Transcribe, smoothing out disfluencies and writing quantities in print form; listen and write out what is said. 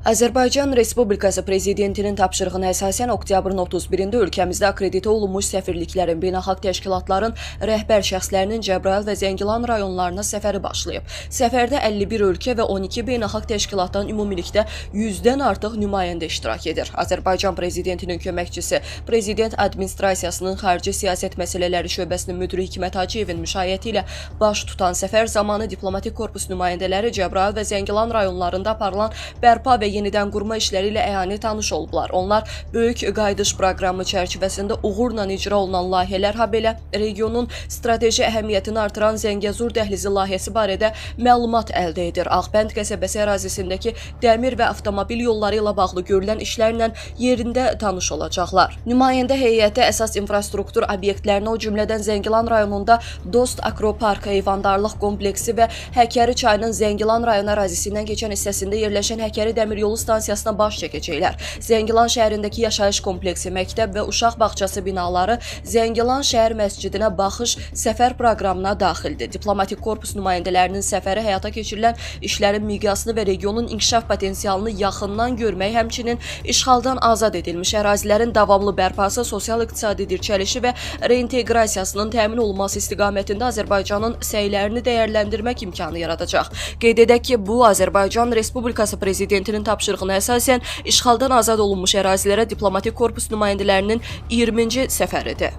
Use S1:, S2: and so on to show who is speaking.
S1: Azərbaycan Respublikası Prezidentinin tapşırığına əsasən oktyabrın 31-də ölkəmizdə akreditə olunmuş səfirliklərin, beynəlxalq təşkilatların rəhbər şəxslərinin Cəbrayıl və Zəngilan rayonlarına səfəri başlayıb. Səfərdə 51 ölkə və 12 beynəlxalq təşkilatdan ümumilikdə 100-dən artıq nümayəndə iştirak edir. Azərbaycan Prezidentinin köməkçisi, Prezident Administrasiyasının Xarici Siyasət Məsələləri şöbəsinin müdiri Hikmət Hacıyevin müşayiəti ilə baş tutan səfər zamanı diplomatik korpus nümayəndələri Cəbrayıl və Zəngilan rayonlarında aparılan bərpa və yenidən qurma işləri ilə əyani tanış olublar. Onlar Böyük Qayıdış proqramı çərçivəsində uğurla icra olunan layihələr, habelə regionun strateji əhəmiyyətini artıran Zəngəzur dəhlizi layihəsi barədə məlumat əldə edir. Ağbənd qəsəbəsi ərazisindəki dəmir və avtomobil yolları ilə bağlı görülən işlərlə yerində tanış olacaqlar. Nümayəndə heyəti əsas infrastruktur obyektlərinə, o cümlədən Zəngilan rayonunda Dost Akropark heyvandarlıq kompleksi və Həkəri çayının Zəngilan rayonu ərazisindən keçən hissəsində yerləşən Həkəri dəmiryolu stansiyasına baş çəkəcəklər. Zəngilan şəhərindəki yaşayış kompleksi, məktəb və uşaq bağçası binaları Zəngilan şəhər məscidinə baxış səfər proqramına daxildir. Diplomatik korpus nümayəndələrinin səfəri həyata keçirilən işlərin miqyasını və regionun inkişaf potensialını yaxından görmək, həmçinin işğaldan azad edilmiş ərazilərin davamlı bərpası, sosial-iqtisadi dirçəlişi və reinteqrasiyasının təmin olunması istiqamətində Azərbaycanın səylərini dəyərləndirmək imkanı yaradacaq. Qeyd edək ki, bu Azərbaycan Respublikası Prezidentinin tapşırığına əsasən işğaldan azad olunmuş ərazilərə diplomatik korpus nümayəndələrinin 20-ci səfəridir.